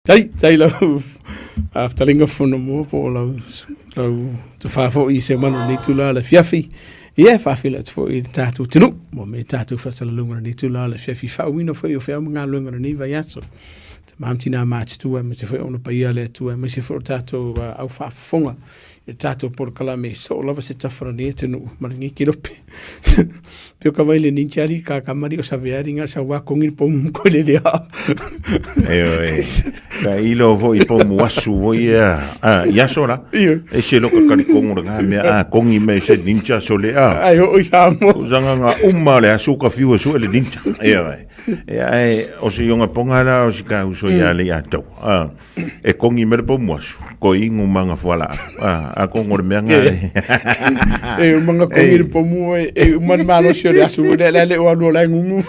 Tai, tai lau fetalaiga Fonomoa po o lau, lau tofā foi i se manu nei tula le fiafi. Ia, e faafeiloai atu foi i le tatou atunuu, mo me tatou faasalalauga lenei itula o le afiafi faauuina foi o feau ma galuega o lenei vaiaso. Tama ma tina matutua aemaise foi ona paia a le Atua, aemaise foi o tatou au faafofoga i le tatou polokalame soo lava se tafa o lenei atunuu ma lenei kelope. Pio ka vai le ninja ali ka kamari o saveari nga sa wa kongi po mu ko le lea. E oe. Ka ilo foi po mu asu foi ia. Ah, ia so la. E se loka kari kongo le nga mea a kongi me se ninja so le a. Ai o sa mo. Sanga nga uma le asu ka fiu su le ninja. E oe. E ai o se yonga ponga la o se ka uso ia le ia tau. Ah. E kongi mere po muasu, ko ingu manga fuala. Ah, a kongo le mea ngā. E umanga kongi le pomu e, e uman malo sio le asu le le le o alu o ngungu.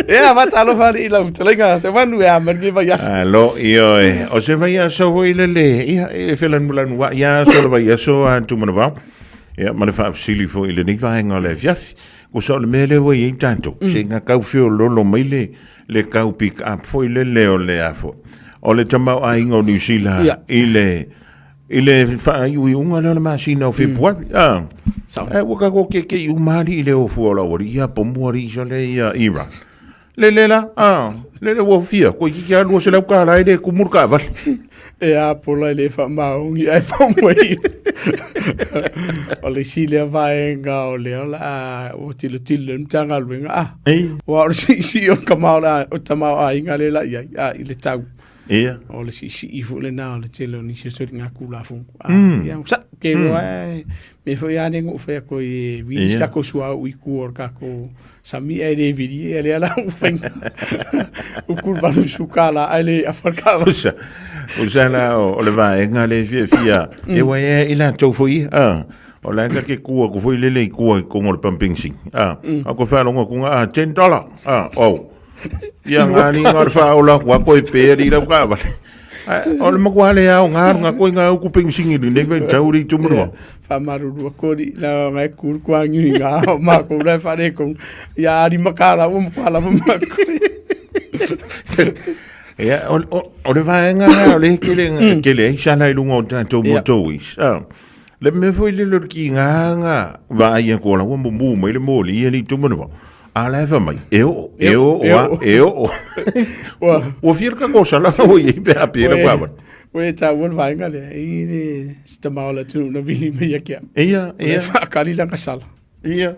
E a vata alo fari i lau talenga se wanu e a mangi vai aso. Alo, io e. O se vai aso foi le le, ia e felan mulan wa ia so le vai aso a tu mana vau. Ia ma le faafesili foi i lenei vaega o le afiafi. Ko sa o le mea lea ua i ai tatou. Se ngā kau feololo mai le le kau pick up foi le le o le a foi. O le tamaoaiga o Niu Sila i le i le faaiuiuga lea o le masina o Fepuari. Ah. Eh, ua kako ke ke i umali i le ofu o la wari ia pomu ari iso le ia Iran. Le le la, ah, le le ua fia, ko ki kia lua se lau ka la e le kumur ka vale. E a pola le fa maongi ai pomu ai. O le isi lea vaega o lea o le a ua tilotilo le Matagaluega a Ei. ua o le siisii o le kamao o tamaoaiga lea la i ai a i le tau. Ia. O le siisii foi lena o le tele o nisi o soligatulafono. A ia sa ke loa e me foi a le nuu fai atu i vili se takou suauu i tua o le takou sami ae le vili ia lea la ua faina uku le $80 ae le afa le kava. Usa, usa la o le vaega le fiafia e ua e i latou foi a o la ka ke kua ku foi lele i kua i kongo le pumping sing a a ko whalonga kunga a $10 a oh ia ngā ni ngā whaola kua koe pē ri rau ka vale O le makua le ao ngā ngā koe ngā uku pensingi ni nei vai tauri tumurua. Whamarurua kori na ngai kuru kua ngi ngā o mākou lai whare kong. Ia ari makara o makua lava mākou. Ia, o le vaega o le kele, kele ai sala i lunga o tātou motorways. Le mea foi le lor ki ngā ngā vaai a kola ua mumu mai le moli ia li tumurua. A la e fa mai, e o, e o, o a, e o, o. Ua fia ka kosa la o i pe a pera kwa wa. Ua e tāua le vaenga lea, i le si tamao la tunu na vili mai ia kia. Ia, ia. Ua whaakari langa sala. Ia.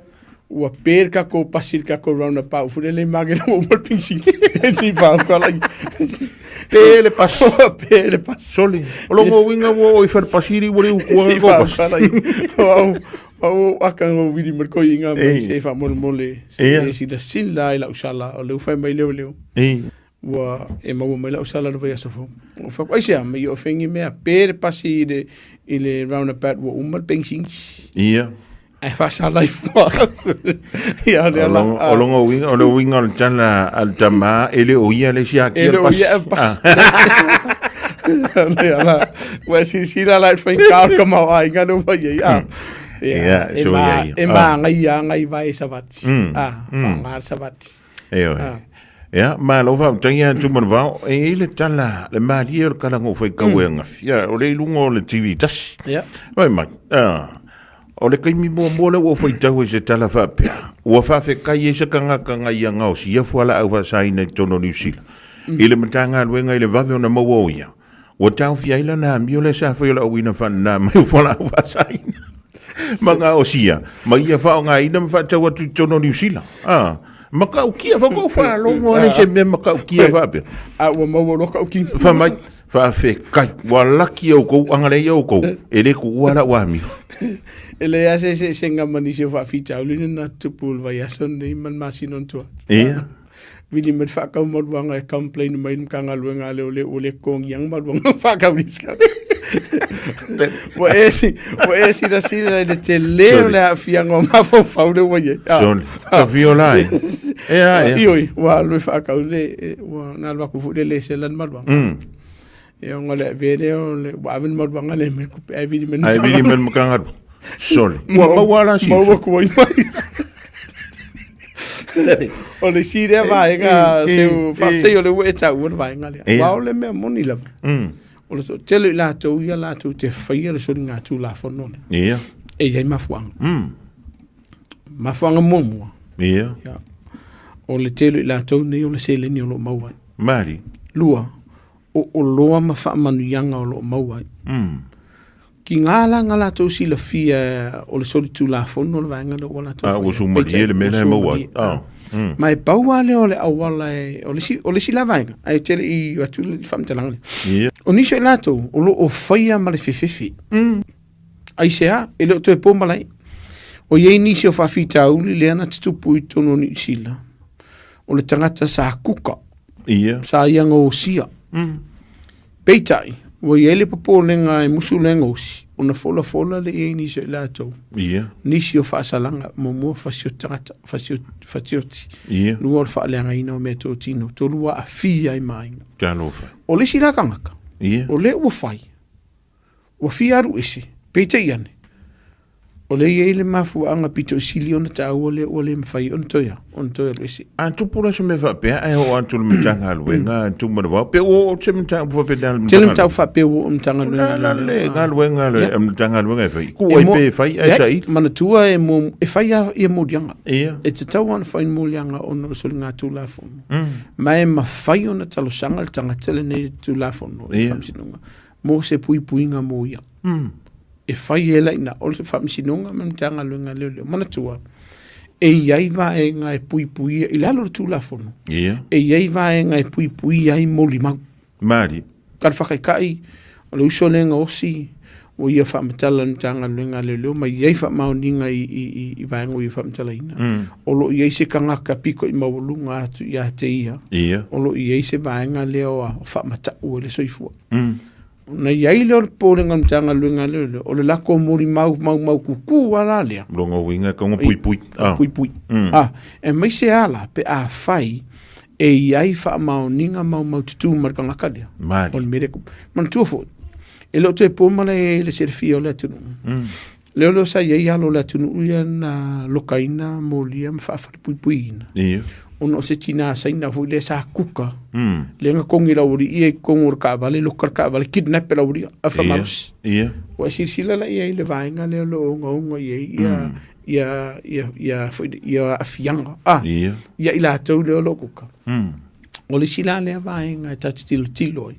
Ua pē le kako pasi le kako roundabout fu le le mage na ua pingsingi. E si whao kwa lai. Pē le pasi. Ua pē le pasi. Soli. O longo winga ua o i whare pasiri ua le ukua Si whao kwa lai. Au, au aka ngau vili mar koi inga mai se wha mole mole. Se si la sin la i la usala o le ufai mai leo leo. Ua e maua mai lau sala le vaiaso fou. O whaku, ai sea, mai o whengi mea, pē le pasi i le, i le roundabout ua uma le pensingi. Ia. Ai whasala i fua. Ia, le ala. O longa uinga, o le uinga o le tala al tama, e le o ia le sia kia le pasi. E le o ia pasi. Le ala, ua silasila la i whai kao ka mau ai ngā no mai ai. Ah. Ia, e so ma, ia ia. E ma ngai ia ngai vai savati. Ah, wha ngā savati. E oe. Ia, malo faafetai ia Tumanavao, e i ai le tala, le malie o le kalaga o faitau e agafi, ia, o le i luga o le TV tasi. Ia. Fai mai, ah, o le taimi muamua lea ua ou faitau ai se tala faapea, ua faafetai ai se tagata na ia gaosia fualaau faasaina i totonu o Niu Sila, i le Matagaluega i le vave ona maua o ia, ua taofia ai lana amio lea sa fai o le auina faanana mai o fualaau faasaina ma gaosia ma ia faaaogaina ma faatau atu i totonu o Niu Sila. Ah, matautia, faatoa ou faalogo lava i se mea matautia faapea. A ua maua loa kau king. Fai mai, faafetai, ua laki outou, agalelei outou, e le tuua lau amio. E leai lava se eseesega ma nisi o faafitauli na tupu i le vaiaso lenei ma le masina o na tua atu. Ia. Vili mai le faakaumaluaga e complain mai le Matagaluega a Leoleo ua le totogiina maluaga faakaulisika. Ua e ua e silasila i le tele o le aafiaga o mafaufau lea ua i ai. Ah. Sole, ka fiola ai. E a e. Ioi, ua alu e faakau le, ua na alu atu foi le lesela le maluaga. E ona le avea lea o le, ua ave le maluaga lea mai le tupe ae vili mai le Ae vili mai le Matagaluega. Sole, ua maua la si. Maua kuai mai. O le isi lea vaega, seu faafetai o lea ua e taua le vaega lea. Aua o le mea moni lava. O le toatele o i latou ia latou te faia le soligatulafono lea. E i ai mafuaaga. Mafuaaga muamua. Ia. O le tele o i latou nei o le seleni o lo o maua ai. Mali. Lua, o oloa ma faamanuiaga o lo o maua ai. Tiga la na latou silafia o le solitulafono le vaega lea ua latou faia. Ua sumalie le mea lea e maua ai. Ah. Ma e pau lava lea o le auala e, o le isi, o le isi la vaega, ae ou te le i atu le faamatalaga lea. Ia. O nisi o i latou o lo o faia ma le fefefe. Aisea, e le o toe po malae. O i ai nisi o faafitauli lea na tutupu i totonu o Niu Sila, o le tagata sa kuka, Ia. sa ia gaosia. Peitai, ua i ai le popolega e musu le gaosi, ona folafola lea i ai nisi o i latou. Ia. Nisi o faasalaga, muamua fasioti tagata, fasioti. Ia. Lua o le faaleagaina o meatotino, tolu ua aafia ai ma aiga. Talofa. O le isi la tagata, Ia. o lea ua fai, ua fia alu ese, peitai ane, o lea e i ai le mafuaaga pito sili ona taua lea ua le mafai ona toe, ona toe alu ese. A tupu la se mea faapea ae oo atu i le Matagaluega a Tumanavao, pe ua oo se mataupu faapena i le Tele mataupu faapea ua oo i le Matagaluega. La le galuega a le Matagaluega e fai. Tuu ai pe fai ae saili. Manatua e, e fai lava ia moliaga. Ia. E tatau ona fai moliaga ona o soligatulafono. Ma e mafai ona talosaga le tagata lenei i le Tulafono i le Faamasinoga mo se puipuiga mo ia. E fai e la ina o le Faamasinoga ma le Matagaluega a Leoleo. Manatua, e i ai vaega e puipuia i lalo o le Tulafono. Ia. E i ai vaega e puipuia ai molimau. Malie. Ka le faakaikai, o le uso lea e gaosi, ua ia faamatala i le Matagaluega a Leoleo ma i ai faamaoniga i, i, i, i vaega ua ia faamatalaina. O lo o i ai se tagata pito i maualuga atu ia te ia. Ia. O lo o i ai se vaega lea o faamatau ai le soifua. Ona i ai lea o le popolega o le Matagaluega a Leoleo, o le latou molimau maumaututu lava la lea. Lona uiga e tatau ona puipui. Ah. Puipui. Ah, aemaise lava la pe afai e i ai faamaoniga maumaututu ma le tagata lea. Mali. O le mea lea. Manatua foi, e le o toe po malae i le silafia o le atunuu. Lea sa i ai alo o le atunuu ia na lokaina, molia ma faafalepuipuiina. Ia. Ona o se tina Saina foi lea sa kuka. Lea na togi le aualii ia i totonu o le taavale, loka le taavale, kidnap e le aualii ae faamalosi. Ia. Ua e silasila la i ai i le vaega lea o lo o ogaoga i ai ia ia ia ia foi ia aafiaga. Ah. Ia. Ia i latou lea o lo o kuka. O le isi la lea vaega e ta te tilotilo ai,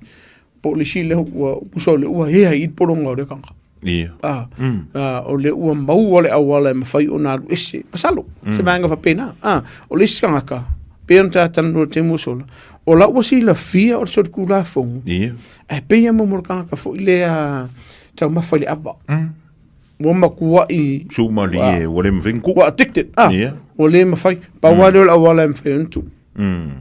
po o le isi lea ua usa o lea ua ea i le pologa o lea tagata. Ia. Ah, ah, o lea ua maua le auala e mafai ona alu ese. Masalo, se vaega faapena. Ah, o le isi tagata, pei ona ta talanoa i le taimi ua sola, o la ua silafia o le solitulafono, Ia. ae pei lava mo le tagata foi lea taumafa i le ava. Ua matuai Sumalie, ua le mafai ona tuu. Ua addicted. Ah, Ia. ua le mafai. Pau lava lea o le auala e mafai ona tuu.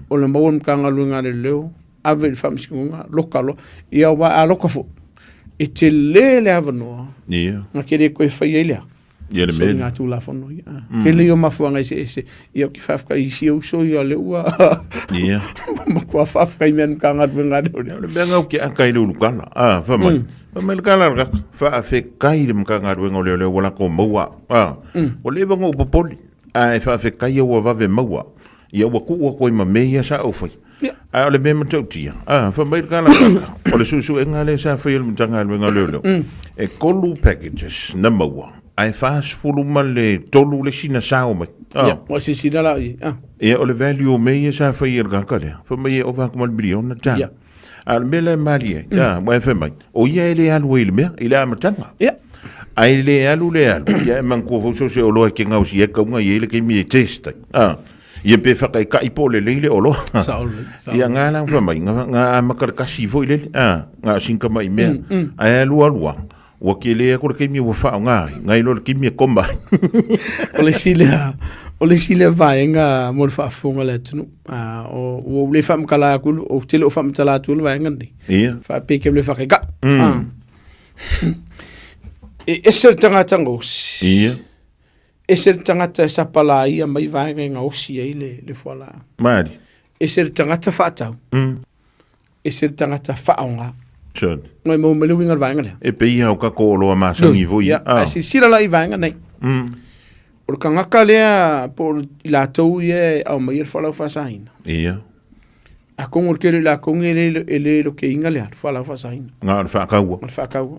O le maua i le Matagaluega a Leoleo, ave i le Faamasinoga, loka loa. Ia aua a loka foi, e tele le avanoa Ia. na te le toe fai ai lea. Ia le mea. Soligatulafono ia. Tele ia o mafuaaga eseese. Ia ou te faafetai i si uso ia lea ua Ia. matua faafetai mai i le Matagaluega a Leoleo. O le mea lena ou te ata i le ulukala. Ah, fai mai. Fai mai le tala a le tagata, faafetai i le Matagaluega o Leoleo ua latou maua au. Ah, ua leva ona ou popole, ae faafetai ua vave maua au. Ia ua tuu atu ai ma mea ia sa ou faia. Ia. Ae o le mea matautia, ah, fai mai le tala a le tagata, o le suesuega lea sa faia e le Matagaluega o Leoleo, e tolu packages na maua, ae 43 le isi na sao mai. Ah. Ia, ua silasila la i ai. Ah. Ia, o le value o mea ia sa faia e le tagata lea, fai mai e ova atu ma le miliona tala. Ia. A o le mea la e malie ai, ah, aua e fai mai, o ia e le alu ai i le mea, i le amataga. Ia. Ae le alu le alu, ia e manatua foi so o se oloa e te gaosia ai tauga e i ai le taimi e test ai. Ah, ia pe whakaikai po o lelei le oloa. Sao lelei, sao Ia ngā la wha mai, ngā, ngā amaka le kasi foi lele, ah, ngā sinka mai mea. Ae alu alu a, ua ke le aku le taimi ua whaonga ai, ngai loa le taimi e koma ai. O le isi lea, o le isi lea vaega mo le faafofoga a le atunuu. Ah, o, ua ou le faamatala atu, ou te le o faamatala atu le vaega lenei. Ia. Faapea ke le whakaikai. Ah. E ese le tagata gaosi. Ia. Ese le tagata e sapalaia mai vaega e gaosi ai le, le fualaau. Maali. Ese le tagata faatau. Ese le tagata faaaoga. Sure. Ngai maua mai le uiga o le vaega lea. E pei lava o tatou oloa masani foi. Ia, ae silasila la i vaega nei. O le tagata lea po o i latou ia e aumaia le fualaau faasaina. Ia. Atonu o le tele o i latou nei e le, e le lokeina le alu fualaau faasaina. Na o le faataua. O le faataua.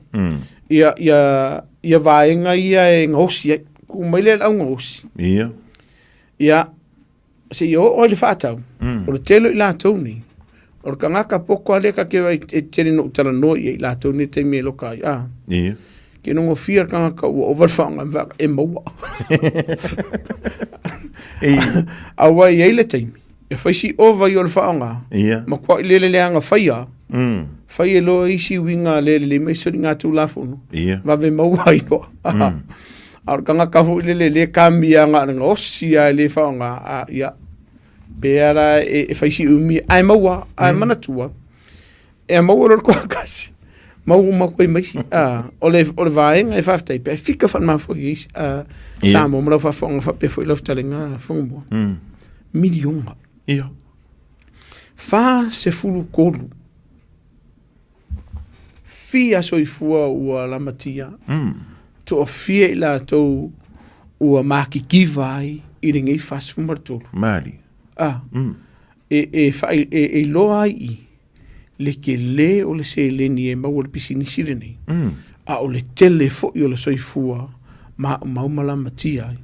Ia, ia, ia vaega ia e gaosi ai. Tuu mai lea i le au gaosi. Ia. Ia, seia oo ai le faatau, o le tele o i latou nei, o le tagata poto lava lea ta te vaai e tele ina ou talanoa i ai i latou nei i le taimi e loka ai, a. Ia. Ke nogofia le tagata ua ova le faaaoga e maua. Aua e i ai le taimi, e fai si ova ia o le faaaoga, Ia. matuai lele leaga faia, fai e loa isi uiga le lelei ma isi soligatulafono, Ia. vave maua ai loa. A o le tagata foi lele le kamia na o le gaosi lava e le faaaoga, a ia, pe a la e fai si umi, ae maua, ae manatua, e maua loa le toatasi, maua uma atu ai ma isi. A, o le, o le vaega e faafetai pe fika faamafua i isi, a, Samoa ma lau faafofoga faapea foi lau fetalaiga Fonomoa. Miliona. Ia. 43 fia soifua ua lamatia. Toafia i latou ua matitiva ai i lenei 43. Mali. A. E, e, e, e iloa ai i le tele o le seleni e maua i le pisinisi lenei, a o le tele foi o le soifua maumau ma lamatia ai,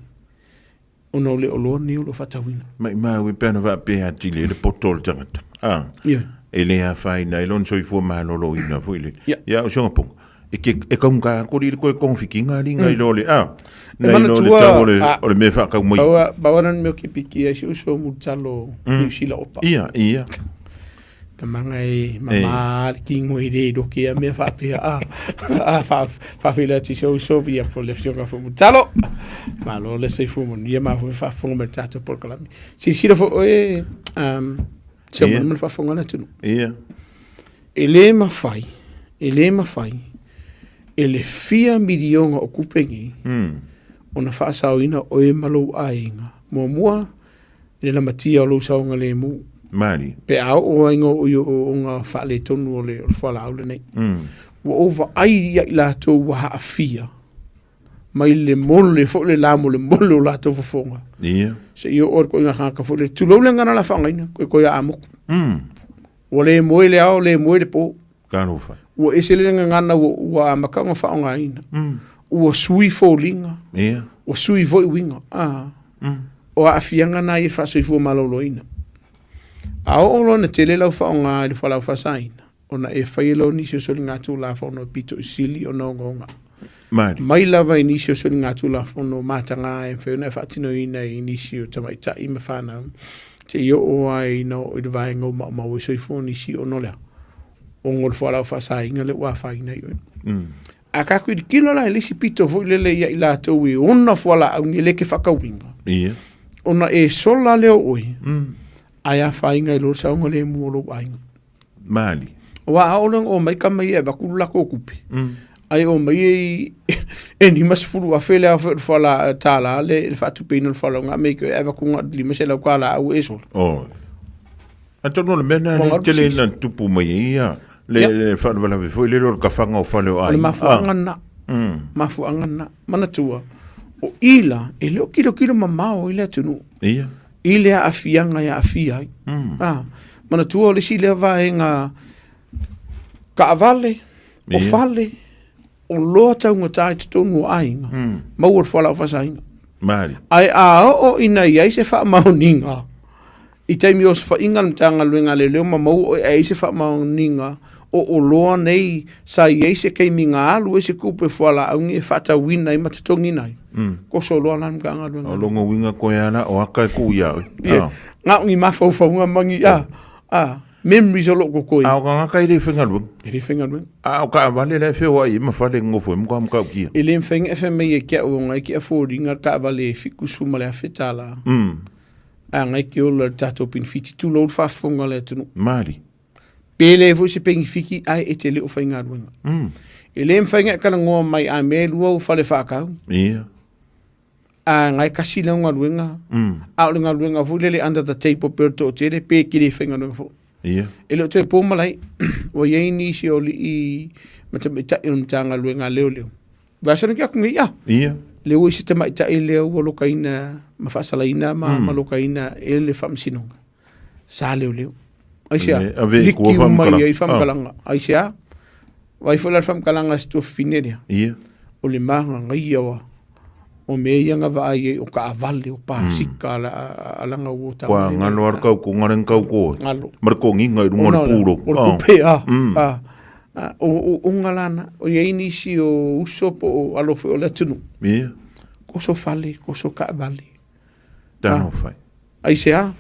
ona o le oloa lenei o lo o faatauina. Maimau e pe ana faapea atili ai le poto o le tagata. A, Ioe. e le afaina ai lona soifua maloloina foi lele. Ia. Ia, o si ona poga, e te, e taugata atu alii le toe togafitiga alii nai lo le, a, E nai lo le manatua, tau o le, a, o le mea e faatau mai. Pau a, pau a na mea o ke piki ai si uso mulitalo Niu Sila opa. Ia, ia. Tamaga e mama le kino e le roke a mea faapea a a fa faafeiloai atu i si ou uso ia po o le afioga foi Mulitalo. Malo le soifua manuia ma foi faafofoga mai i le tatou polokalame. Silasila foi oe um, se Ia. ma le faafofoga a le atunuu. Ia. E le mafai, e le mafai e le fia miliona o tupe nei ona faasaoina oe ma lou aiga. Muamua, i le lamatia o lou saogalemu. Mali. Pe a oo ai ngo i ooooga faaletonu o le fualaau lenei. Ua ou vaai ia i latou ua aafia mai le mole foi le la molemole o latou fofoga. Ia. Seia oo i le ituaiga tagata foi lele. Tulou le gagana o le a faaaogaina, koe a amoku. Ua le moe le ao, le moe le po. Talofa. Ua ese le gagana ua, ua amata ona faaaogaina. Ua sui foliga. Ia. Ua sui foi uiga. Ah. O aafiaga na ia i le faasoifua maloloina. A oo loa ina tele lau faaaoga i le fualaau faasaina, ona e faia loa nisi o soligatulafono e pito i sili ona ogaoga. Mali. Mai lava i nisi o soligatulafono mataga e mafai ona e faatinoina i nisi o tamaitai ma fanau, seia oo ai ina oo i le vaega ua maumau ai soifua o nisi ona o le a? Ona o le fualaau faasaina lea ua afaina ai oe. A tatou tilotilo la i le isi pito foi lele ia i latou e ona fualaau nei lea e te faatauina, Ia. ona e sola lea o oe, ae afaina ai loa le saogalemu o lou aiga. Mali. Aua a oo loa ina omai tama ia e avatu le latou tupe, ae omai e e $50,000 le aofai o le fuala $1 le faatupeina o le fualaau Amerika e avatu na o le $500 a ua e sola. Oi. Atonu o le mea lena Ua lea galu tele sisi. na tupu mai ai ia le Ia. le faalavelave foi lele o le kafaga o fale o O le aiga. mafuaaga lena. Mafuaaga lena. Manatua, o i la, e le o kilokilo mamao i le atunuu. Ia. I le aafiaga e aafia ai. A, manatua o le isi lea vaega taavale, o Ia. fale, o loa taugata i totonu o aiga, maua le fualaau faasaina. Mali. Ae a oo ina i ai se faamaoniga i taimi o osofaiga a le Matagaluega a Leoleo ma maua oe ae i ai se faamaoniga o oloa nei sa i ai se taimi na alu ai se tupe fualaau nei e faatauina ai ma totogiina ai, toso loa la le Matagaluega. O lona uiga koe a la o aka e tuu ia oe. Ia, na o ni mafaufauga ma ni, a, a, memories o lo o totoe. A o tagata e le faigaluega. E le faigaluega. A o taavale la e feoai ai ma fale e nonofo ai ma matua matautia. E le mafai ona e fai mai ia te au ona e te afford-ina le taavale e $70,000. A ngai te ola i le tatou penefiti, tulou le faafofoga a le atunuu. Mali. Pe le foi se penefiti ae e te le o faigaluega. E le mafai ona e talanoa mai a mea e lua ou fale faatau. Ia. A ngai kasi lau galuega, a o le galuega foi lele under the table pe o le toatele pe e te le faigaluega foi. Ia. E le o toe po malai, ua i ai nisi o alii ma tamaitai o le Matagaluega a Leoleo. Vaiaso nei aku nei, a. Ia. Lea ua i se tamaitai lea ua lokaina ma faasalaina ma, ma lokaina e le faamasinoga. Sa leoleo. Aisea? Le ave i Liki kua uma faamatalaga. i ai faamatalaga. Aisea? Vai foi la le faamatalaga a si tuafafine lea. Ia. O le magagaia oa o mea ia na vaai ai o taavale, o pasika a, a, a laga ua Kua taavale. ngalo a le kaukoga le kauko. Ngalo. Ma le kogiga i luga o le Ona o le- pulo. O le kupe, a, a, a, o, o, o galana, o i ai nisi o uso po o alo foi o le atunuu. Ia. Koso fale, koso taavale. Talofa. Aisea?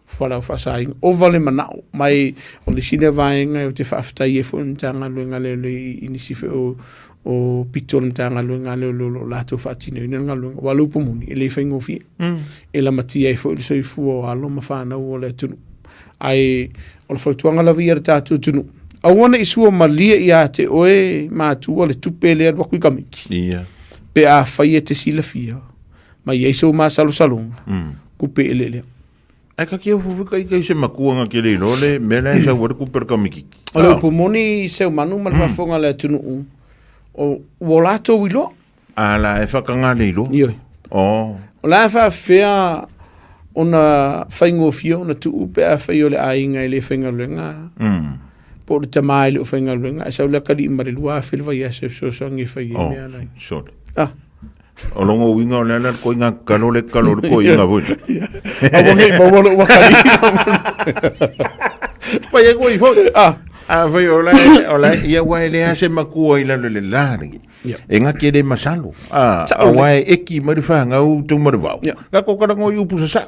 Fualaau faasaina. Ova le manao. Mai o le isi lea vaega ou te faafetai ai foi i le Matagaluega a Leoleo i nisi foi o o pito o le Matagaluega a Leoleo o lo o latou faatinoina le galuega. Aua o le upu moni, e le faigofie. E lamatia ai foi le soifua o alo ma fanau o le atunuu. Ae o le fautuaga lava ia i le tatou atunuu, aua ne i sua malie ia te oe matua le tupe lea e alu atu i kamiki. Ia. Pe afai e te silafia ma i ai sou masalosaloga, kupe eleelea. Ae ka kia fufu kai kai se makua nga kele ilo le mea la e sau ai le kupe le kamikiki. O le upu moni Seumanu ma le faafofoga a le atunuu, o ua latou iloa. A la e whakangā le iloa. Ioe. Oh. O la e faafefea ona faigofie ona tuu pe afai o le aiga e le faigaluega po o le tama e le o faigaluega, ae sau le atalii ma le 2000 le vaiaso e fesoasoani e fai ai Oh, mea la. sorry. Ah. O longo uiga o le ala le koiga kalo le kalo le koiga foi. Aua nei maua lou atalii. Pai e koe foi. Ah. A foi o la o la ia wa le ase makua i lalo le la le. Yeah. E nga ke le masalo. A Sa a ole. wa e eki mai le whangau tu mai le vau. Yeah. Ka ko kala ngoi upu sa sa.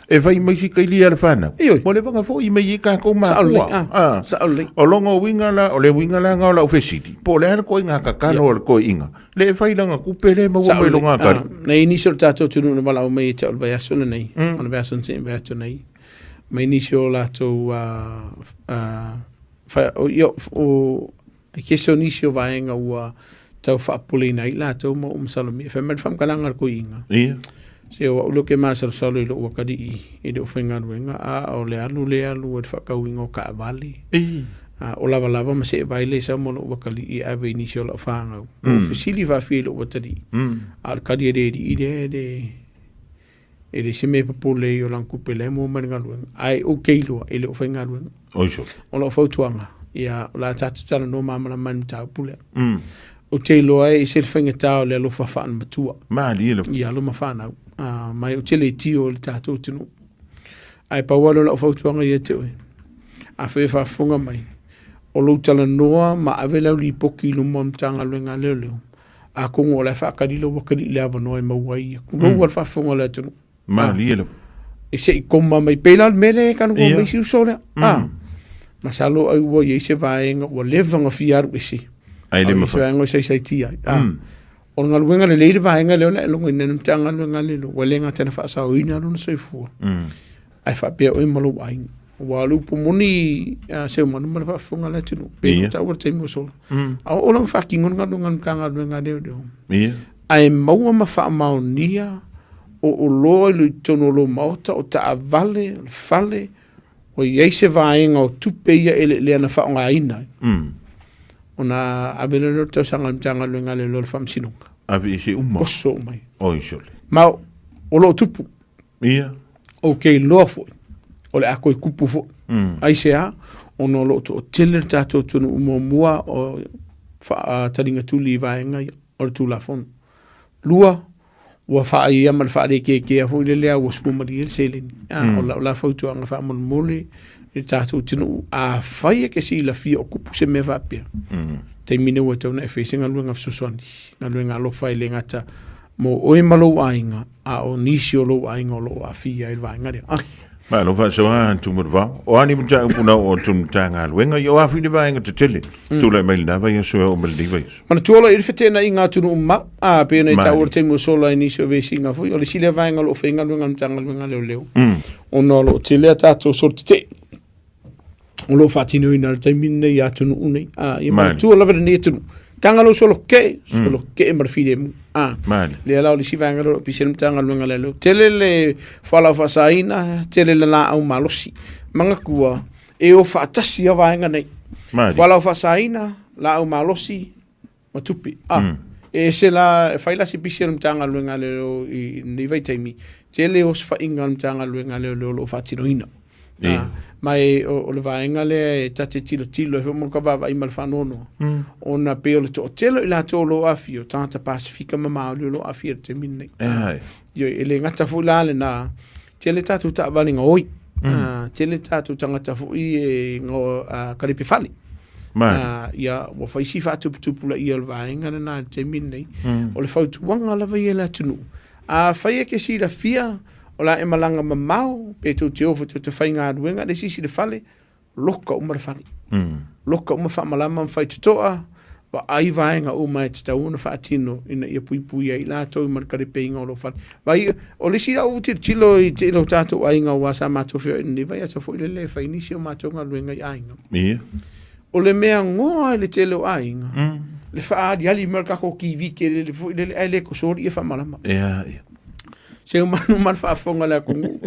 E whai mai si kaili a le whanau. Ioi. Mo le wanga foi mai e ka ko Sa ole, makua. ah. Ah. Sa ole. O longo winga la, o le winga la ngā o lau fesili. Po le ala koe ngā kakalo o le koe inga. Le e whai langa kupe le maua mai longa kari. Nei nisi o le tātou atunuu na valaau mai e te au le vaiaso lenei, o le vaiaso na seʻi mai atu nei, mai nisi o latou o, ia, o, e kese o nisi o vaega ua tau faapopoleina ai latou ma ua masalomia. Fai mai le faamatalaga a le koiina. Ia. Se o au lea ou te masalosalo i lou atalii i le aufaigaluega, a o le alu lea alu ai le faatauina o taavale. Ia. A, o lavalava ma seevai le sau ma lou atalii e ave i nisi o lau fanau. Mm. O fesili faafia i lou atalii. A o le tali a le alii lea e le e le se mea e popole ai o lana tupe la e maua mai le galuega. Ae ou te iloa e le o faigaluega. Oi sole. O lau fautuaga, ia, o le a tatou talanoa malamalama i le mataupu lea. Ou te iloa e ese le faigata o le alofa faale-matua. Malie lava. I alo ma fanau. Uh, mai ou te le tio i le tatou atunuu. Ae pau lava lea o lau fautuaga ia te oe, afai e faafofoga mai, o lou talanoa ma ave lau lipoti i luma o le Matagaluega a Leoleo, atonu o la e faatali lou atalii i le avanoa e maua ai ia. Tulou lava le faafofoga a le atunuu. Malie lava. E se i koma mai pei la le mea lea e talanoa mai si uso lea. Ah, masalo ai ua i ai se vaega ua leva ona fia alu ese. Ai le Au i mafai. se vaega o saisaitia ai. Ah. O le galuega lelei le vaega lea o le a e logoina e le Matagaluega a Leoleo, ua le gata ina faasaoina lona soifua, ae faapea oe ma lou aiga. Aua o le upu moni a Seumanu ma le faafofoga a le atunuu, pei ona taua le taimi ua sola. A oo la ua faatino le galuega a le Matagaluega a Leoleo, ae maua ma faamaonia o oloa i totonu o lou maota, o taavale, o le fale, ua i ai se vaega o tupe ia eleelea na faaaogaina ai. Ona ave lea o le tausaga a le Matagaluega a Leoleo i le Faamasinoga. Ave i se uma. Oso uma ai. Oi sole. Ma o lo o tupu. Ia. Ou te iloa foi, o le a toe tupu foi. Aisea? Ona o lo o toatele le tatou atunuu muamua o faataliga tuli i vaega ia o le Tulafono. Lua, ua faaaia ma le faalekekea foi lele a ua sua malie le seleni. O lau la fautuaga faamolemole i le tatou atunuu, afai e te silafia o tupu se mea faapea, taimi nei ua tatau ona e fai se galuega fesoasoani, galuega alofa e le gata mo oe ma lou aiga, a o nisi o lou aiga o lo o aafia ai le vaega lea. Ah. Malo faasoa Tumuruvao. O a ni mataupu na oo atu Matagaluega, ia o a fili vaega tetele. Tulai mai lena vaiaso e oo mai lenei vaiaso. Manatua loa i le feteenaiga atunuu mamao, a pei ona i taua le taimi ua sola i nisi o vesiga foi, o le isi lea vaega o lo o faigaluega a le Matagaluega a Leoleo, ona o lo o tele a tatou solo tetee o lo o faatinoina i le taimi lenei i atunuu nei. A, ia manatua lava lenei atunuu, taga lou solo kee, solo kee ma le filemu. A, lea la o le isi vaega lea o lo o pisi ai le Matagaluega a Leoleo. Tele le fualaau faasaina, tele le laau malosi. Manatua, e o faatasi lava vaega nei. Fualaau faasaina, laau malosi ma tupe. A, mm. E ese la, e fai la si pisi o le Matagaluega a Leoleo i lenei vaitaimi, tele osofaiga a le Matagaluega a Leoleo o lo o faatinoina. Ia. Ma e, o le vaega lea e ta te tilotilo ai foi ma ka vaavaai ma le faanoanoa, ona pei o le toatele o i latou o lo o aafia, o tagata Pasefika ma Maori o lo o aafia i le taimi lenei. E hai. Ioe, e le gata foi la lena, tele tatou taavale gaoi, tele tatou tagata foi e kalepe fale. Ma. Ia, ua fai si faatuputupulaia o le vaega lena i le taimi lenei. O le fautuaga lava ia i le atunuu, afai e te silafia o le a e malaga mamao, pe tou te o foi tou te faigaluega i le isi isi le fale, loka uma le fale. Loka uma faamalama ma faitotoa, vaai vaega uma e tatau ona faatino ina ia puipuia ai latou ma le kalepeiga o lou fale. Vai, o le isi lau tilotilo i tele o tatou aiga aua sa matou feoai i lenei vaiaso foi lele e fai nisi o matou galuega i aiga. Ia. O le mea goa i le tele o aiga, le faaaliali mai o le tatou TV tele foi lele ae le kosoli ia faamalama. Ia, ia. Se manu ma le faafofoga a le atunuu.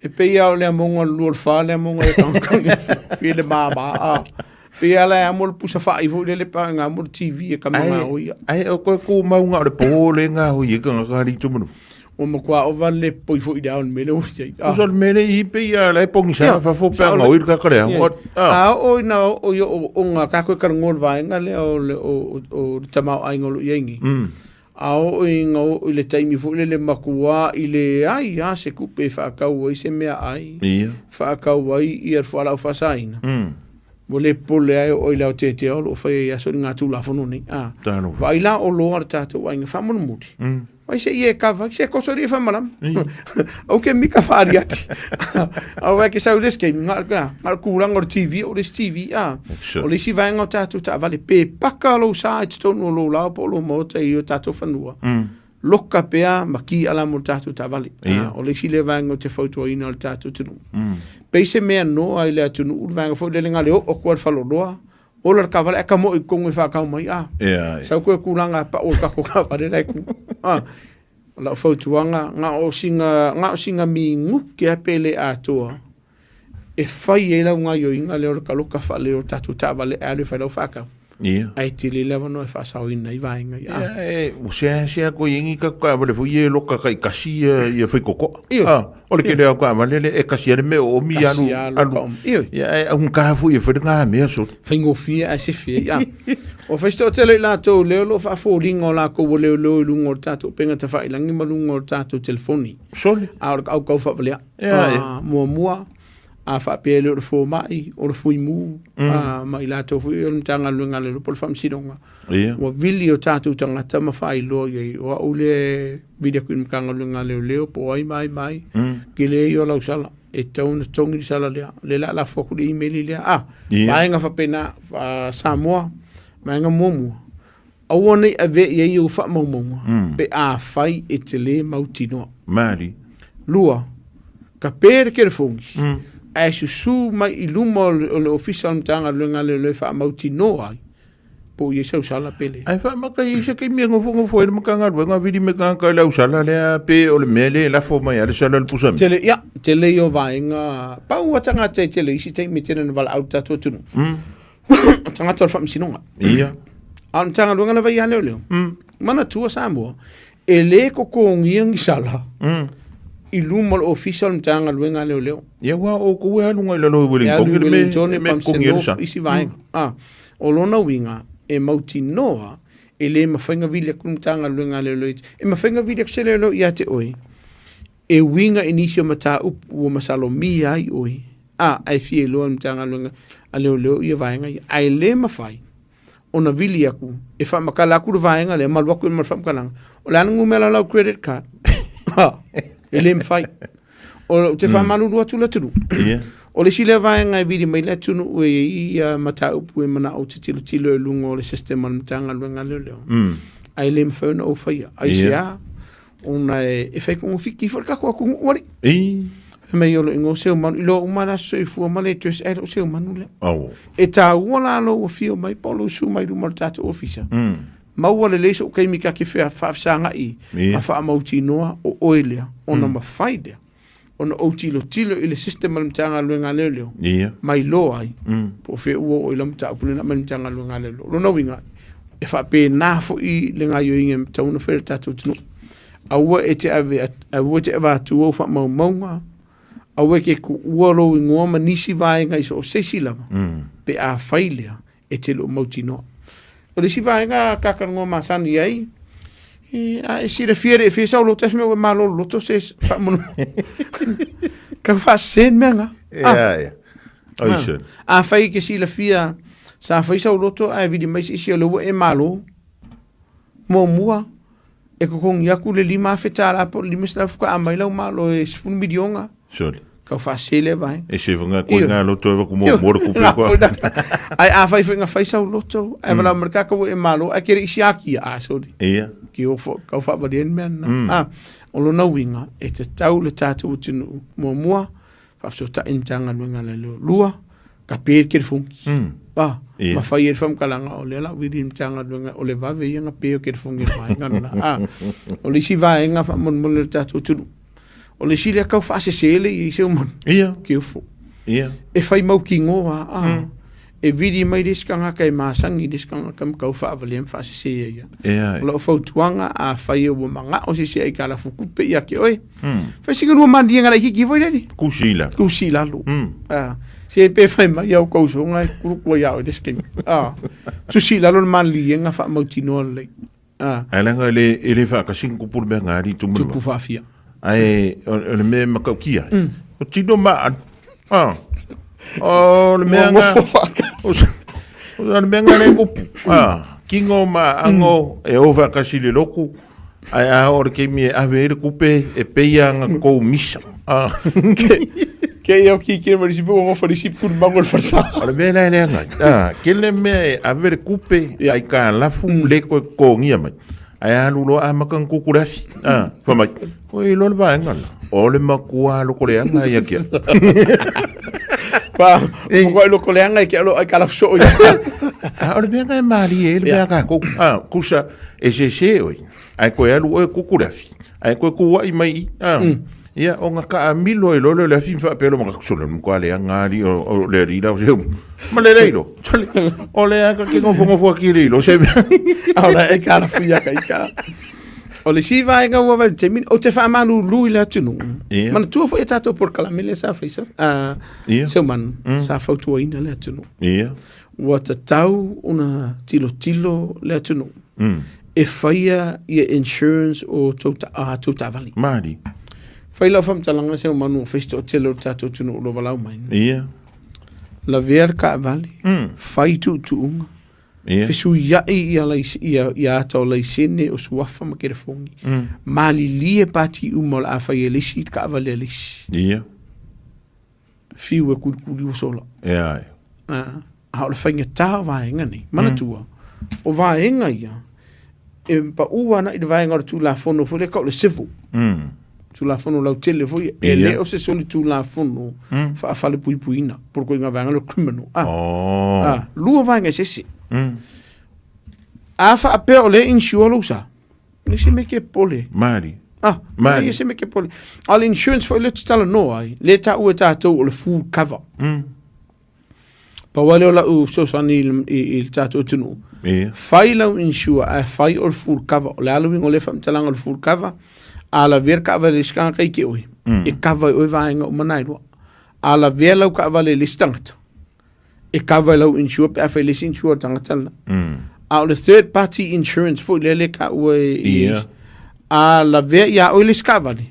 E pei lava o le amoga o le lua o le fa le amoga e kagekage fia le māmā. A. Pei lava la e amo le pusa fai foi lele pa nga amo le TV e kama ngā oia. Ai o koe ku maunga o le pō le ngā hoi e kanga ka li tumunu. Ua matua ova le poi foi le ao le mele o iai. Ah. Usa le mele i pe ia la e pongi sa fa fo pe nga oi ka kare au. A o ina o i o o ngā kā koe karangoa le vaenga lea o le o o le tamao ainga o lo iai ni. A oo ina oo i le taimi foi lele matua i leai lava se tupe e faatau ai se meaai, Ia. faatau ai ia le fualaau faasaina, ua le popole lava e oo i le aoteatea o lo o fai ai aso i ngā Tulafono nei. A, Talofa. vaai la o loa le tatou aiga faamolemole. Vai se i e kava, se koso ri e whamalam. Au ke mika whaariati. Au e ke sau les ke ngā, ngā, ngā kūranga o le TV, o les TV, a. Sure. O le isi vaega o tātou taavale, pe paka lou sa i totonu o lou lao po o lou maota i o tātou whanua. Loka pea ma ki ala mo le tātou taavale. Ia. A, o le isi lea vaega o te fautuaina o le tātou atunuu. Pei se mea noa i le atunuu, le vaega foi lele ngā le oo kua le faloloa, ola le taavale ae ka moe i totonu e whakau mai. A, Ia, ia. sau koe kūlanga e pao o le tatou taavale la e kū. A, o lau fautuaga, ngā o singa, ngā o singa minguke a pele atoa, e fai ai lau gaoioiga lea o le taloka faalelei o le tatou taavale ae alu e fai lau faatau. Ia. Ae tele le avanoa e faasaoina ai vaega ia. Ia, e, ua seasea koe i ingi ka taavale foi ia e loka taitasi ia, ia faitotoa. Ioe. Ah, o le kele au taavale le e kasi a le mea o omi Kasi alu, a loka alu. omi. Ioe. Ia, e augata foi e fai le ngā mea soli. Faigofie ae sefe ai. Ah. O fai se toatele i latou lea o lo o faafoliga o lakou ua leoleo i luga o le tatou upega tafailagi ma luga o le tatou telefoni. Soli. A o le kaukau faavalea. Ia, ia. Ah, muamua, a faapea e le o le fomai, o le fuimu, a, ma i latou foi o le Matagaluega a le Lopo o le Faamasinoga. Ia. Ua vili o tatou tagata ma faailoa i ai, o au lea e vili atu i le Matagaluega a Leoleo po o ai ma ai ma ai, tele ia o lau sala, e tatau ona totogi le sala lea. O lea o le a lafo atu le email lea. A, Ia. vaega faapena, Samoa, vaega muamua, aua ne i ave i ai ou faamaumauga pe afai e te lē mautinoa. Malie. Lua, kape le telefoni ae susū mai i luma o le, o le ofisa o le Matagaluega a Leoleo e faamautinoa ai po o i ai sau sala pe leai. Ae faamata i ai se taimi e nofonofo ai le Matagaluega vili me tagata i le ausala lea pe o le mea lea e lafo mai a le sala le pusa mea. Tele, ia, tele ia o vaega, pau a tagata e tele isi taimi e tele na valaau le tatou atunuu. O tagata o le faamasinoga. Ia. A o le Matagaluega lava ia a Leoleo, manatua Samoa, e lē totogia ni sala i luma o le ofisa o le Matagaluega a Leoleo. Ia aua o outou e alu i lalo i E alu Wellington i i le mea Wellington, e mea Palmerston totogi ai le North, sala. isi vaega. A, o lona uiga, e mautinoa e lē mafai ona vili atu le Matagaluega a Leoleo e mafai ona vili atu se leoleo ia te oe, e uiga i nisi o mataupu ua masalomia ai oe, a, ae fia iloa e le Matagaluega a Leoleo ia vaega ia. Ae le mafai ona vili atu e faamatala atu le vaega lea ma alu atu ma le faamatalaga, o le a le numera o lau credit card? E le mafai. O te faamalulu atu le atunuu. Ia. O le isi lea vaega e vili mai le atunuu e i ai ia mataupu e manao te tilotilo i luga o le system a le Matagaluega a Leoleo. Ae le mafai ona ou faia. Aisea? Ona e fai kogofiti foi le tatou atunuu alii. I. Fai mai o lo ingoa o Seumanu, i loa uma le aso soifua ma le toe ae le o Seumanu lea. Au. E tāua la lou afio mai po o lou susu mai luma o le tatou ofisa. Maua lelei sou taimi ta te faafesagai Ia. ma faamautinoa o oe lea, ona mafai lea ona ou tilotilo i le system a le Matagaluega a Leoleo Ia. ma iloa ai po o fea ua oo i lau mataupu lena mai le Matagaluega a Leoleo. O lona uiga, E faapena foi le gaoioiga e tatau ona fai e le tatou atunuu. Aua e te ave, aua e te avatua ou faamaumauga, aua e te tuua lou igoa ma nisi vaega i so o se isi lava, pe a fai lea, e te le o mautinoa. O le isi vaega kakalanoa masani ai, e, a e silafia le e fia sau loto, e mea ua malolo loto se faamolemole. Ka faasese le mea na. Ia, ia. Ai se. A fai e ke silafia, sa fai sau loto ae vili mai se isi o lea ua e malo, muamua, e totogi atu le $5,000 po o le 500 faatoa mai lau malo e 10 miliona. Sole. Kau faasese lea vaega. E se whanga koe ngā loto e waku mō mō kupe koa. Ai a fai whainga fai sau loto, ai wala mm. ka e malo, ai kere isi aki, a sorry. Ia. Ki o fo, kau whaawari en mea na. Mm. Ah, o lona uiga, e te tau le tātou atunuu, muamua, faafesootai i Matagaluega a le Leoleo. Lua, ka pe le telefoni. Mm. Ah, Ia. ma fai ai le faamatalaga o lea la vili i le Matagaluega o le vave ia na pe o telefoni e le vaega lena. Ah, o le isi vaega faamolemole o le tatou atunuu. O le isi lea tau faasese le i se umanu. Ia. Ke ufo. Ia. E fai mautinoa, ah. E vili mai le isi tagata e masani i le isi tagata ma tau faavalea ma faasese ia ia. Ia. O lau fautuaga, afai ua manao se isi aitalafu tupe ia te oe, fai sina lua maliega laitiiti foi lele. Kusi i lalo. Kusi i lalo. Ah, se pe fai mai au kou usoga e kuluku ai ia oe le isi taimi. Ah, tusi i lalo le maliega faamautinoa lelei. Ah. Ae leaga e le, e le faatasi ni tupu le mea nga alii tumu Tupu faafia. Ae o o le mea e matautia ai, o tino ma alu. Ah. O le mea nga Nofo faatasi. O le mea nga le tupu. Ah, kino ma ango e o faatasi i le lotu. Ae a oo i le taimi e ave ai le tupe e pei lava na tou misa. Ah. Ke ia o kiki ma risi po mo farisi puru mango le farsa. O le mea la e leaga ai. Ah, ke le mea e ave le kupe ai ka lafu le koe totogia mai. Ae alu loa amata ona tutu le afi. Ah, fai mai, oi loa le vaega la. O le matua loko leaga ia kia. Pa, mo ko loko leaga e ke alo ai ka lafu soo ia. Ah, o le mea e malie ai le mea a kākou. Ah, kusa e sese oe. Ae koe alu oe kuku le afi. Ae koe kuaʻi mai i. Ah. Ia, o nga kaamilo ai loa lea o le afi ma faapea loa ma ka sole matua leaga alii o, o le alii la o se umu. Ma le leilo. Sole, o le a ka ke nofonofo atu i le ilo se mea. A o la e ka lafu ia ka ika. O le isi vaega ua vaai i le taimi, ou te faamalulu i le atunuu. Ia. Manatua foi e tatou polokalame lea sa fai sa, Ia. Seumanu, sa fautuaina le atunuu. Ia. Ua tatau ona tilotilo le atunuu e faia ia insurance o tou tou taavale. Malie. Fai lau faamatalaga Seumanu o fai se toatele o le tatou atunuu o lo o valaau mai. Ia. Lavea le taavale, fai tuutuuga, Ia. fesuiai ia ia ia ata o laisene o suafa ma telefoni. Malilie pati uma o le a fai e le isi taavale a le isi. Ia. Fiu e kulikuli ua sola. Ia, ia. A o le faigata o vaega nei, manatua, o vaega ia, e paʻu ana i le vaega o le Tulafono foi lea tau o le civil. Tulafono lautele foi ia, e le o se solitulafono faafalepuipuiina, po o le ituaiga vaega lea o le criminal. Oh. Lua vaega eseese. A faapea o lea e insure lou sa, E se mea ke pole. Malie. Ah, Malie. E se mea ke pole. A o le insurance foi lea ou te talanoa ai, lea e taua e tatou o le full cover. Pau lava lea o lau fesoasoani i, i, i le tatou atunuu. Ia. Fai lau insure ae fai o le full cover. O le a le uiga o lea faamatalaga o le full cover? A lavea le taavale i le isi tagata i te oe, e cover e oe vaega uma na e lua. A lavea lau taavale i le isi tagata, e cover i lau insure pe a fai le isi insure a le tagata lena. A o le third party insurance foi lea lea e taua e, i, Ia. a lavea ia oe le isi taavale,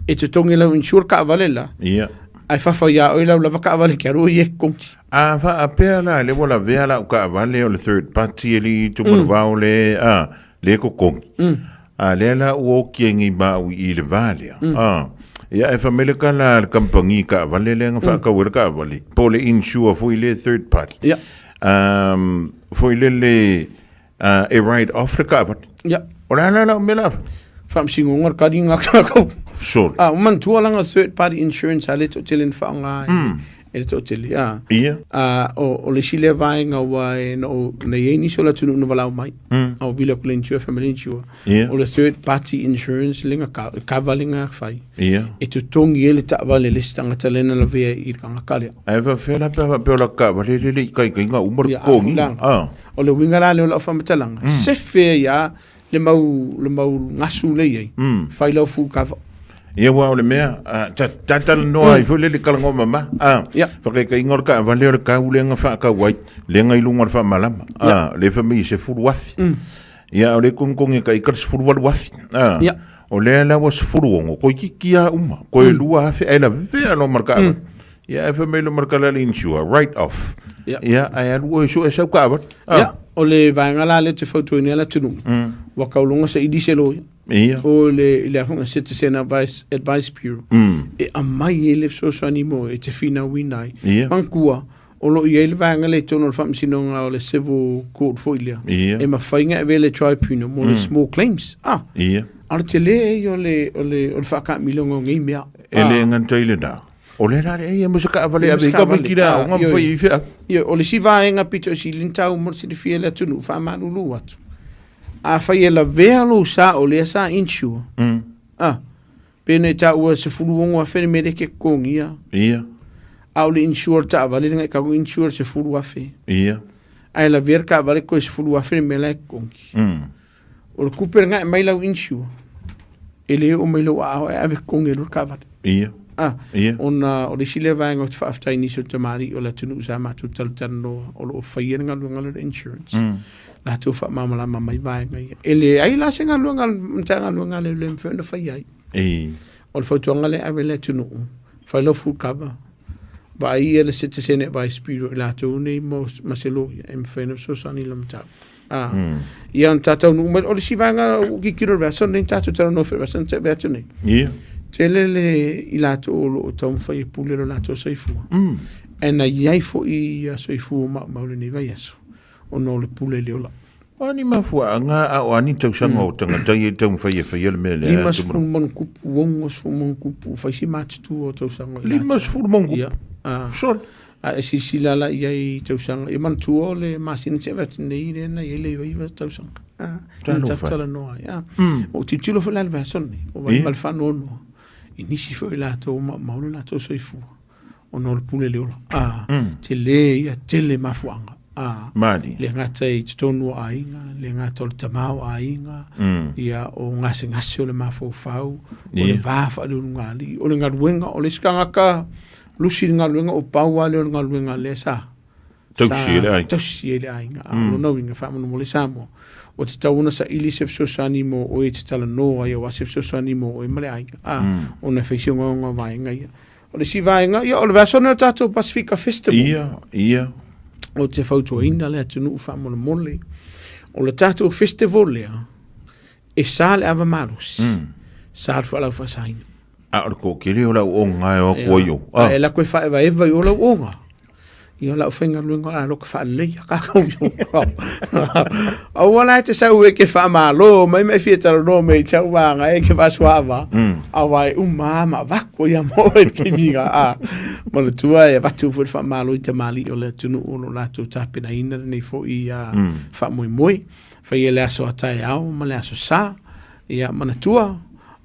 e totogi e lau insure le taavale la, Ia. ae fafa ia oe lau lava taavale ke alu oe ia e totogi. A faapea la lea ua lavea lau taavale o le third party e alii Tumanavao le, a, le totogi. A lea la ua oki ai nei ma au i le va lea. A, ia e fai mai le tala a le kamupani taavale lea na faatau ai le taavale, po o le insure foi lea third party. Ia. Um, foi lele uh, e write off le taavale. Ia. O le a la lau mea la? Faamasinoga le kaliga a tatou. Sole. A, ua manatua laga third party insurance a le toatele na faaaoga ai e le toatele. A, Ia. a, o, o le isi lea vaega ua e na, o, na i ai nisi o le atunuu na valaau mai. A o vili atu le insure, family insure. Ia. O le third party insurance lea na ka, cover lea na fai. Ia. E totogi ai le taavale a le isi tagata lea na lavea i le tagata lea. Ae faapefea la pe a faapea o lata taavale lea e le i taitaiga uma le Ia, a totogiina? fuilanga. A. O le uiga la lea o lau faamatalaga, sefe ai lava le mau, le mau gasu lea e i ai, fai lau full cover. Ia aua o le mea, ta, ta talanoa ai foi lele talanoa mama, a, whakaikainga o le taavale o le tau lea na whaatau ai, lea na i luga o le whaamalama, a, le wha mai i 10,000. Ia, o le kongikongi ka i ka le 18,000, a, o lea la ua 16, toeitiiti lava uma, toe 2,000, ae lavea loa ma le taavale. Ia, ae fai mai loa ma le tala a le insure, write off. Ia, ae alu oe e sue sau taavale. A. Ia, o le vaega la lea ou te fautuaina ai le atunuu, ua tauloga saili se loia. O le, i le afoga Citizen Advice, Advice Bureau, e aumai ai le fesoasoani mo e te finauina ai. Manatua, o lo o i ai le vaega lea i totonu o le Faamasinoga o le Civil Court foi lea, e mafai ona avea le tribunal mo le small claims. Ah, a o le tele ia o le, o le, o le faataamiloga o nei mea. E le gata i lena, o le la lea ia mo se taavale e ave i tamaiti i le aoga ma fai ai feau. Ioe, o le isi vaega pito i sili ona taua mo le silafia e le atunuu, faamalulu atu. Afai e lavea lou sa o lea sa insure, ah, pe na e taua 16,000 le mea lea e te totogia. A o le insure taavale lena e tau insure 10,000. Ae lavea le taavale toe 10,000 le mea la e totogi. O le tupe lena e aumai lau insure, e le oo mai lou aao ae ave totogi ai loa le taavale. Ah, ona o le isi lea vaega ou te faafetai i nisi o tamalii o le atunuu sa matou talatalanoa o lo o faia le galuega lea o le insurance. Latou faamalamalama mai vaega ia. E leai la se galuega a le Matagaluega a Leoleo e mafai ona faia ai. O le fautuaga lea e ave i le atunuu, fai lau full cover, vaai ia le Citizen Advice Bureau i latou nei ma se loia e mafai ona fesoasoani i lau mataupu. Ah. Ia ona ta taunuu mai, o le isi vaega ua tilotilo i le vaiaso lenei, tatou talanoa foi i le vaiaso na tea atu nei. Tele le i latou o lo o taumafai e pule lo latou soifua. Ae na i ai foi ia soifua maumau i lenei vaiaso ona o le pule i le ola. O a ni mafuaaga a o a ni tausaga o tagata ia i taumafai e faia le mea lea? 50 ma ono tupu, 60 ma ono tupu, fai si matutua o tausaga o i latou. 50 ma ono tupu? Ia. Sole. A e silasila la i ai i tausaga, ia manatua o le masina tea atu nei lea na i ai le 99 tausaga. Ah, na tatou talanoa ai. Ah. Ua ou tilotilo foi la i le vaiaso lenei, ua vaai ma le faanoanoa i nisi foi o i latou ua maumau lo latou soifua ona o le pule le ola. Ah, tele ia, tele mafuaaga. Ah, Malie. le gata i totonu o aiga, le gata o le tama o aiga, ia o gasegase o le mafaufau, o le va faaleulugalii, o le galuega, o le isi tagata Lusi le galuega o pau lava lea o le galuega lea sa Tausi ai le aiga. Tausi ai le aiga. A o lona uiga faamolemole Samoa, ua tatau ona saili se fesoasoani mo oe e te talanoa ai aua se fesoasoani mo oe ma le aiga, a, ona e fai si ogaoga o vaega ia. O le isi vaega, ia o le vaiaso lenei o le tatou Pasifika Festival. Ia, ia. Ou te fautuaina le atunuu faamolemole, o le tatou festival lea, e sa le ava malosi, sa le fualau faasaina. A o le toatele o le auauna e o atu ai o. A e lako e faaevaeva i o le auauna. Ia o lau faigaluega o le a loka faaleleia kākou Aua la e te sau e ke faamalo mai ma e fia talanoa mai i tau vaega e ke faasuaava. Aua e uma lava ma avatu ia mo oe le taimi ga a. Manatua e avatu foi le faamalo i tamalii o le atunuu o lo o latou tapenaina lenei foi faamoemoe. Faia le aso a taeao ma le aso sa. Ia manatua,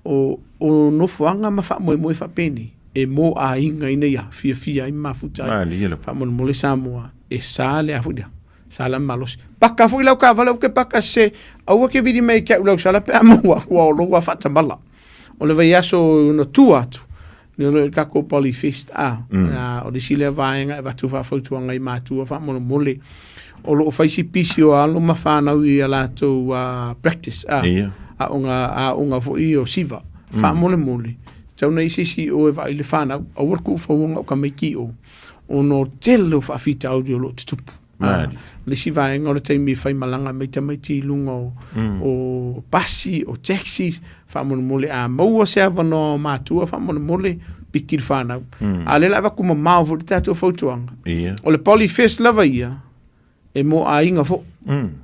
o, o nofoaga ma faamoemoe faapenei, e mo aiga ina ia fiafia ai ma mafuta ai. Malie lava. Faamolemole Samoa, e sa le a foi lea, sa la malosi. Paka foi lau taavale, aua ke paka se, aua ke vili mai ia te au lau sala pe a maua atu aua o lou lava faatamala. O le vaiaso ona tua atu, lea o lo o i ai le tatou Poly Fest, a, a, o le isi lea vaega e avatu faafautuaga i matua faamolemole, o lo o fai si pisi o alo ma fanau i a latou practice, a, aoga, aoga foi o siva, faamolemole, tatau ona i ai se isi i o e vaai le fanau, aua le tuufauina o tamaiti i o, ona o le tele o faafitauli o lo o tutupu. Malie. O le isi vaega o le taimi e faimalaga mai tamaiti i luga o, o pasi, o taxis, faamolemole a maua se avanoa o matua faamolemole, piki le fanau. A o lea o le a avatu mamao foi le tatou fautuaga. O le Polyfest lava ia, e mo aiga foi,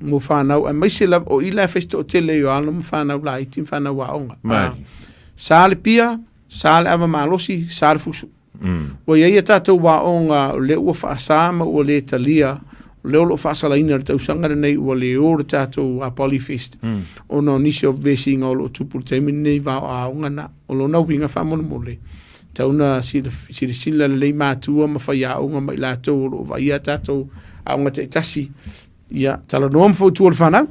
mo fanau, aemaise lava, o i la e fai si toatele i o alo ma fanau laiti ma fanau aoga. Sa le pia, sa le ava malosi, sa le fusu. Ua i ai a tatou aoga o lea ua faasa ma ua le talia, o lea o lo o faasalaina i le tausaga lenei ua le o le tatou Polyfest ona o nisi o vesiga o lo o tupu i le taimi lenei i va o aoga na. O lona uiga faamolemole, tatau ona silasila lelei matua ma faiaoga ma i latou o lo o vaaia a tatou aoga taitasi. Ia, talanoa ma fautua le fanau.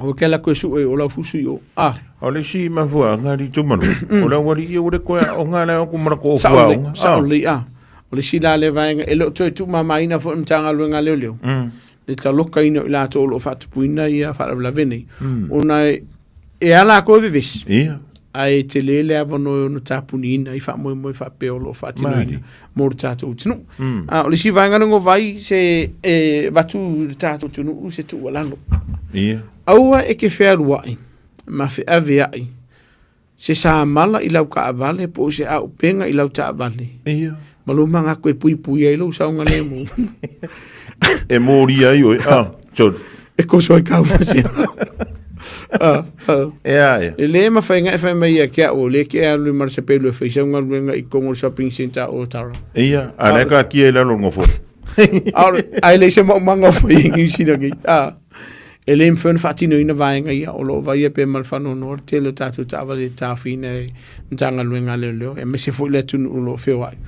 O ke la koe sue o lau fusu i o. Ah. O le isi mafuaaga alii Tumanu, o le aualii ia ua le toe aoga la ku ma le ko Sao lelei, sao lelei, ah. O le isi la lea vaega, e le o toe tuumamaina foi le Matagaluega a Leoleo, le talokaina o i latou o lo o faatupuina ia faalavelave nei, ona e ala lakou e vevesi, ae tele le avanoa e ono tapuniina ai faamoemoe faapea o lo o faatinoina mo le tatou atunuu. A o le isi vaega lea ua vaai se e avatu i le tatou atunuu se tuualalo. Aua e te fealuai ma feaveai se samala i lau taavale po o se auupega i lau taavale. Ma lou manatu e puipui ai lou saogalemu. E molia ai oe. Ah, sorry. E koso ai kau masina. Ah, ah. Ea, ea. E le mawhai ngai whai mai ia kia o, le ke alu i marasa pelu e whai sau ngaluenga i Kongo Shopping Center o Tara. Ia, a le ka kia i lalo ngofo. Ai le se maumanga o whai ngi sina ngi. Ah. E le mawhai ona whaatino ina vaenga ia, o loo vaia pe ma le whanono, le tele o tātou taavale e tāwhina e Matagaluega a Leoleo, e mese foi le atunuu o lo o feoai.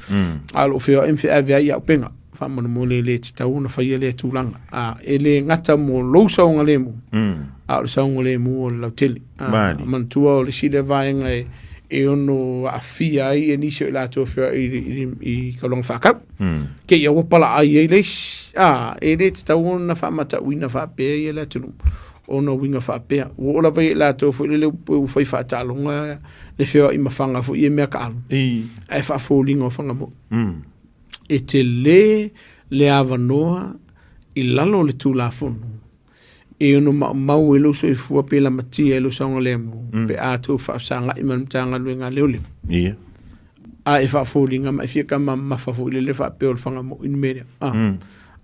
A o lo o feoai ma feaveai i auupega. Faamolemole e le tatau ona faia lea tulaga. A, e le gata mo lou saogalemu, a o le saogalemu o le lautele. A, manatua o le isi lea vaega e, e ono aafia ai e nisi o i latou e feoai i, i, i taulaga faakau. Ke ia ua palaai ai le isi. A, e le tatau ona faamatauina faapea ia le atunuu ona uiga faapea. Ua oo lava ia i latou foi lele ua fai faataaloga le feoai ma faga foi ia mea taalo. Ae faafoliga o faga moi. E tele le avanoa i lalo o le Tulafono e ono maumau ai lou soifua pe lamatia ai lou saogalemu pe a tou faafesagai ma le Matagaluega a Leoleo. A e faafoliga ma e fia mamafa foi lele faapea o le faga moi le mea lea.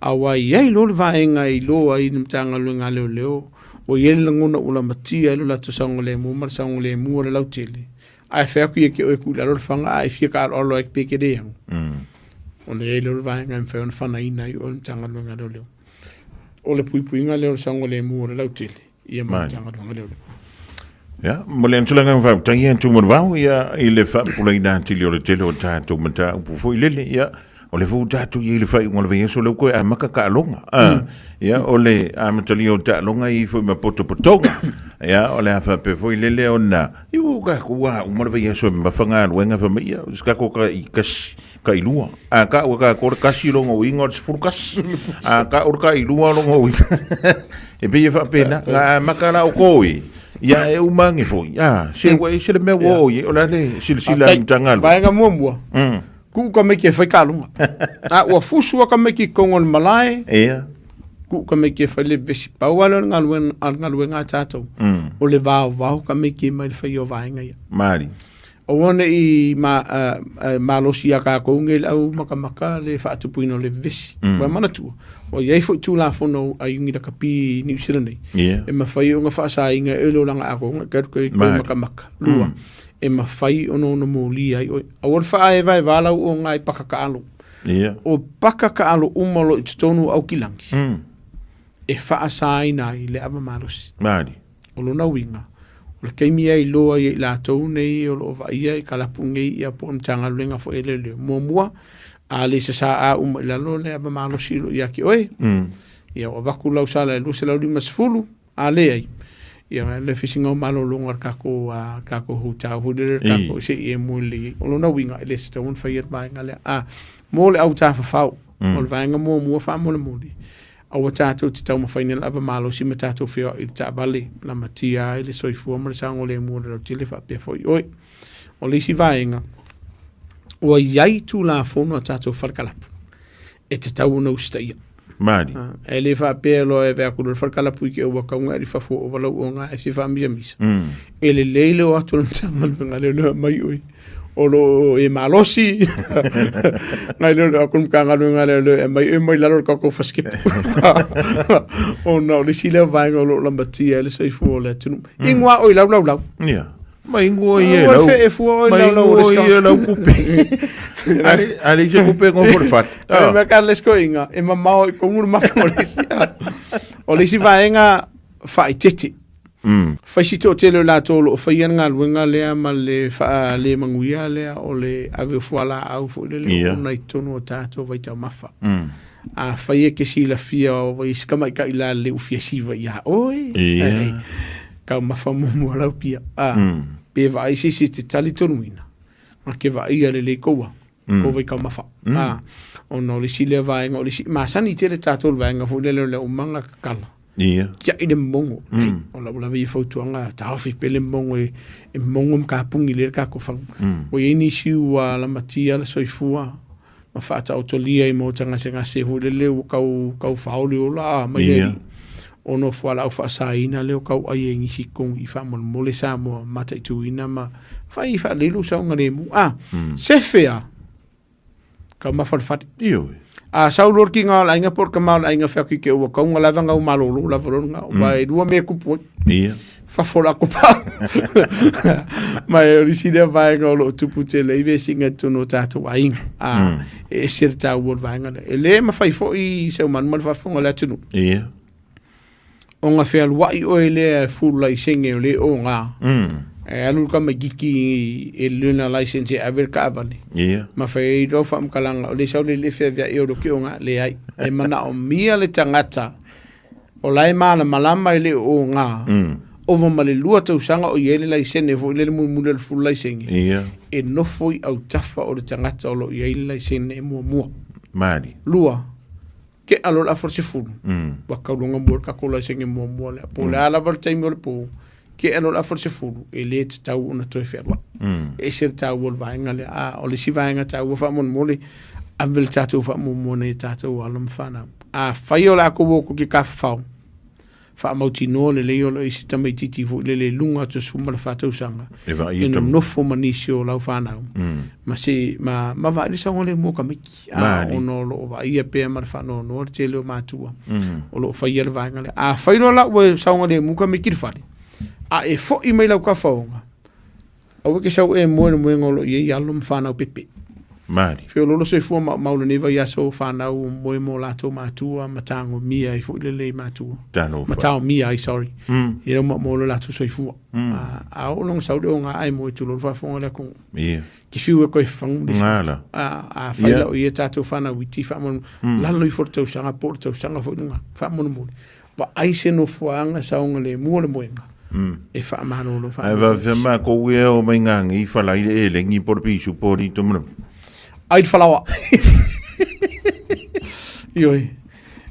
Aua e i ai loa le vaega e iloa ai le Matagaluega a Leoleo ua i ai le lagona ua lamatia ai lo latou saogalemu ma le saogalemu o le lautele, Ae fai atu ia te oe tuu i lalo le faga ae fia taaloalo ai pe e te le alu. Ona i ai lea o le vaega e mafai ona fanaina ai oe e le Matagaluega a Leoleo. O le puipuiga lea o le saogalemu o le lautele ia ma le Matagaluega a Leoleo. Ia, mo le tulaga faafetai ia Tumanuvao ia i le faapupulaina atili o le tele o tatou mataupu foi lele ia O le foi ua tatou i ai i le faaiuga o le vaiaso lea ua toe amata taaloga. Ah, ia, o le amatalia o taaloga e i ai foi ma potopotoga. Ia, o le a faapea foi lele ona, ia ua tatou a uma le vaiaso e mamafa galuega fai mai, ia, o se tatou tai kasi, tai lua. A tau e tatou le kasi lona uiga o le 11. A tau le tai lua lona uiga. E pei e faapena, na amata la outou i, ia e uma ane foi. Ah, se ua ese le mea ua oo i ai, o le a le silasila a le Matagaluega. Vaega muamua, Tuu tamaiti e fai taaloga. A ua fusu lava tamaiti i totonu o le malae, tuu tamaiti e fai le vevesi. Pau lava lea o le galuega, a le galuega a tatou, o le vaovao tamaiti mai le faia o vaega ia. Malie. Aua ne i malosi ia tatou nei le au makamaka le faatupuina o le vevesi. Ua manatua, ua i ai foi Tulafono a Iuni Lakapi i Niu Sila nei, e mafai ona faasaina e le olaga atoa ona e toe makamaka. Lua, e mafai ona ono molia ai oe. Aua le faaevaeva lau oga i paka taalo. O paka taalo uma o lo o i totonu o Aukilagi, e faasaina ai le ava malosi. O lona uiga, o le taimi e iloa ai e i latou nei o lo o vaaia i kalapu nei ia po o le Matagaluega foi a Leoleo. Muamua, a le sasaa uma i lalo le ava malosi o lo o ia te oe, ia ua avatu lau sala e 250, A leai, ia le fisiga o malologa o le tatou a tatou hotel foi lele tatou se i e moe lelei ai. O lona uiga, e le tatau ona faia le vaega lea. A, mo le au tafafao, o le vaega muamua faamolemole, aua tatou te taumafaina le ava malosi ma tatou feoai i le taavale, lamatia ai le soifua ma le saogalemu o le lautele faapea foi oe. O le isi vaega, ua i ai Tulafono a tatou fale kalapu e tatau ona usitaia. Malie. E le faapea loa e avea atu loa le fale kalapu i te ua tau ona e fafo ova lau oga e fia faamisamisa. E lelei le o atu o le Matagaluega lea aumai oe o lo o e malosi. Nai lo le atu le Matagaluega lea e aumai oe mai lalo o le tatou fasikepu. Ona o le isi lea vaega o lo o lamatia ai le soifua o le atunuu. Ingoa oe i lau laulau. Ia. Ma ingoa ia e lau. E fua oe lau lau o ia lau kupe. Ale ale se kupe ngo por fat. E mea ka les koinga e mamao i kongu le maka o le isi. O le isi vaega faaitete. Fai si toatele o latou o lo o faia le galuega lea ma le faalemanuia lea o le ave o fualaau foi lele ona i totonu o tatou vaitaumafa. Afai e ke silafia o i si tamaitai lalelei ua fia siva iā oe, Ia. taumafa muamua lau pia. A, pe vaai se isi e te talitonuina, na ke vaaia lelei koua, kou vaitaumafa. A, ona o le isi lea vaega, o le isi, masani tele tatou i le vaega foi lele o le aumaga tatala. Ia. Tiai le mogo. Nei, o lau lava ia fautuaga, taofi pea le mogo e, e mogo ma kapugi lea le tatou fagu. Ua i ai nisi ua lamatia le soifua ma faataotolia i maota gasegase foi lele ua tau, tau faaoli ola a mai le alii. Ona o fualaau faasaina lea o tau ai e nisi i totonu i faamolemole Samoa mataituina ma fai faalelei lou saogalemu. A, sefe a, taumafa le fale. Ioe. A sau loa le tiga o le aiga po o le tama o le aiga fai atu i te ua tau ona lava gau malolo lava loa lena. Aua e lua mea e tupu ai. Ia. Fafo o le ato pau. Ma e o le isi lea vaega o lo o tupu tele ai vesiga i totonu o tatou aiga. A, e ese le taua o le vaega lea. E le mafai foi Seumanu ma le faafofoga a le atunuu. Ia. Ona fealuai oe lea e full laisene o le oga. E alu le tamaititi e learner license e ave le taavale. Ia. Ma fai ai lau faamatalaga, o le sau le le feaveai o le oga, leai. E manaomia le tagata o la e malamalama e le oga. Ova ma le 2 tausaga o i ai le laisene foi lele mulimuli o le full laisene. Ia. E nofo i autafa o le tagata o lo o i ai le laisene e muamua. Malie. Lua, tea loa le afa o le 10, ua tauloga mua le tatou laisene muamua lea. Po o le a lava le taimi o le po, tea loa le afa o le 10, e le tatau ona toe fealuai. E ese le taua o le vaega lea. A o le isi vaega taua faamolemole, ave le tatou faamuamua nei tatou alo ma fanau. Afai o le a tou o atu ki tafafao, faamautinoa lelei o lo o i ai se tamaitiiti foi lele i luga atu o le 14 tausaga E vaai e nonofo ma nisi o lau fanau ma se ma ma vaai le saogalemu o tamaiti a Malie. ona o lo o vaaia pea ma le faanoanoa le tele o matua o lo o faia le vaega lea. Afai loa la ua saogalemu tamaiti i le fale a e foi mai lau tafaoga, Aua ke sau e moe le moega o lo o i ai alo ma fanau pepe. Malie. Feoloolo soifua maumau lenei vaiaso o fanau o moe mo latou matua ma tagomia ai foi lelei matua. Talofa. Ma taomia ai, sorry. I lau maumau lo latou soifua. A oo loa ina sau le oga ae moe tulou le faafofoga o le atunuu. Ia. Ke fiu e koe fagu le Ngala. A fai la o ia tatou fanau iti faamolemole. Lalo ifo le tausaga po o le tausaga foi i luga. Faamolemole. Vaai se nofoaga saogalemu o le moega e faamalolo Ae faamalolo. faafefea matou ia e o mai gagei i falai le elegi po o le pisupo o lito ma le Ai le falaoa. Ioe.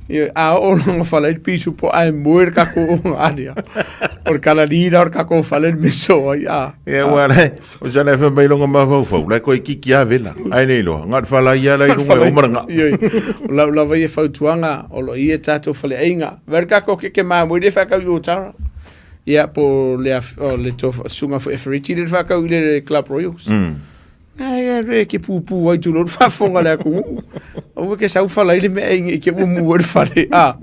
Ioe, a oo loa ina falai le pisupo ae moe le tatou ogalia. O le kalali la o le tatou fale le mea soo ai a. Ia ua le, o sa le fai mai longa mafaufau, la koe kiki a vela, ai le iloa, nga le falai ia la i lunga e uma le nga. Ioe, o lau lava ia fautuaga, o lo o i ai tatou faleaiga. Vaai le tatou keke mamoe lea e faatau i Otara. Ia, po o le, o le susuga foi Efereti lea na faatau i le Club Royals. Ai, ai, re, ke pūpū ai tulou le faafofoga a le atunuu. Aua ke sau falai le mea ai nei te ua mu ai le fale. A,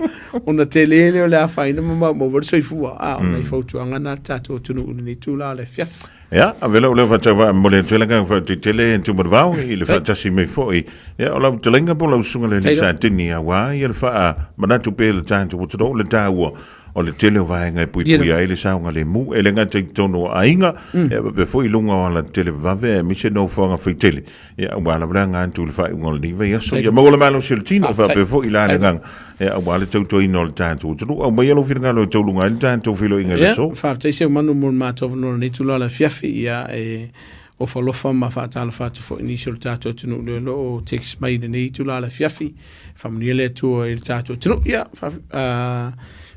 ona tele lea o le afaina ma maumau ai le soifua. A, o nai fautuaga na a le tatou atunuu i lenei itula o le afiafi. Ia, avela o lea faatau momoli atu ai le agaga faatetele e Tumanavao i le faatasi mai foi. Ia, o lau fetalaiga po o lau susuga le alii Satini, aua ia le faamanatu pea i le tatou atunuu le taua o le tele o vaega e puipuia ai le saogalemu, e le gata i totonu o aiga, e faapea foi i luga o alatetele vavave aemaise nofoaga faitele, ia, aua lava le aga atu i le faaiuga o lenei vaiaso. Ia maua le malosi o le tino, faapea foi la le agaga, ia, aua le tautuaina o le tatou atunuu. Aumaia lou finagalo e tauluga ai le tatou feiloaiga i le aso. Ia, faafetai Seumanu mo le matou avanoa i lenei itula o le afiafi. Ia, e ofa alofa ma faatalofa atu foi i nisi o le tatou atunuu lea o lo o text mai i lenei itula o le afiafi. Faamanuia le Atua i le tatou atunuu. Ia,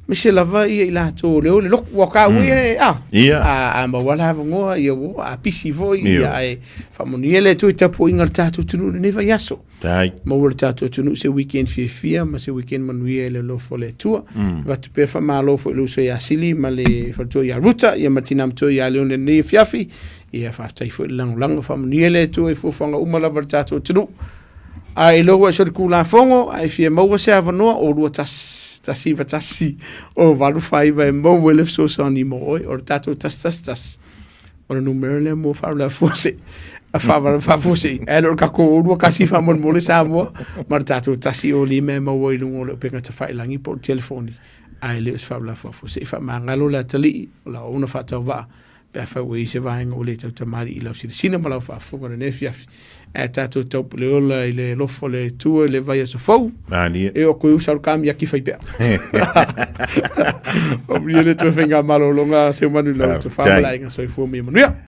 aemaise lava ia i latou o lea o le lotu, ua taua ia, a, Ia. a maua le avanoa, ia ua, a pisi foi, Ia. ia, ae faamanuia le Atua i tapuaiga a le tatou atunuu i lenei vaiaso. Tai. Maua le tatou atunuu se weekend fiafia ma se weekend manuia i le alofa o le Atua. Avatu pea faamalo foi i le uso ia Sili ma le faletua ia Ruta, ia ma le tina matua ia Leone i lenei afiafi. Ia faafetai foi i le lagolago, faamanuia le Atua i fuafuaga uma lava a le tatou atunuu. A e iloa ua ese o le Tulafono, a e fia maua se avanoa, o 21 191 o 85 e maua ai le fesoasoani mo oe. O le tatou 111, o le numera lea mo faalavelave faafuasei. A faalavelave faafuasei, ae le o le tatou 21 faamolemole Samoa, ma le tatou 105 e maua i luga o le upega tafailagi po o le telefoni, ae le o se faalavelave faafuasei. Faamagalo le atalii, o la ouna faatauvaa. Pe afai ua i ai se vaega ua le tautamalii i lau silasila ma lau faafofoga i lenei afiafi, ae tatou taupule ola i le alofa o le Atua i le vaiaso fou. Malie. E o koe usa o le kamiaki fai pea. O le toe faiga malologa, Seumanu i lau tofa ma le aiga. Soifua ma ia manuia.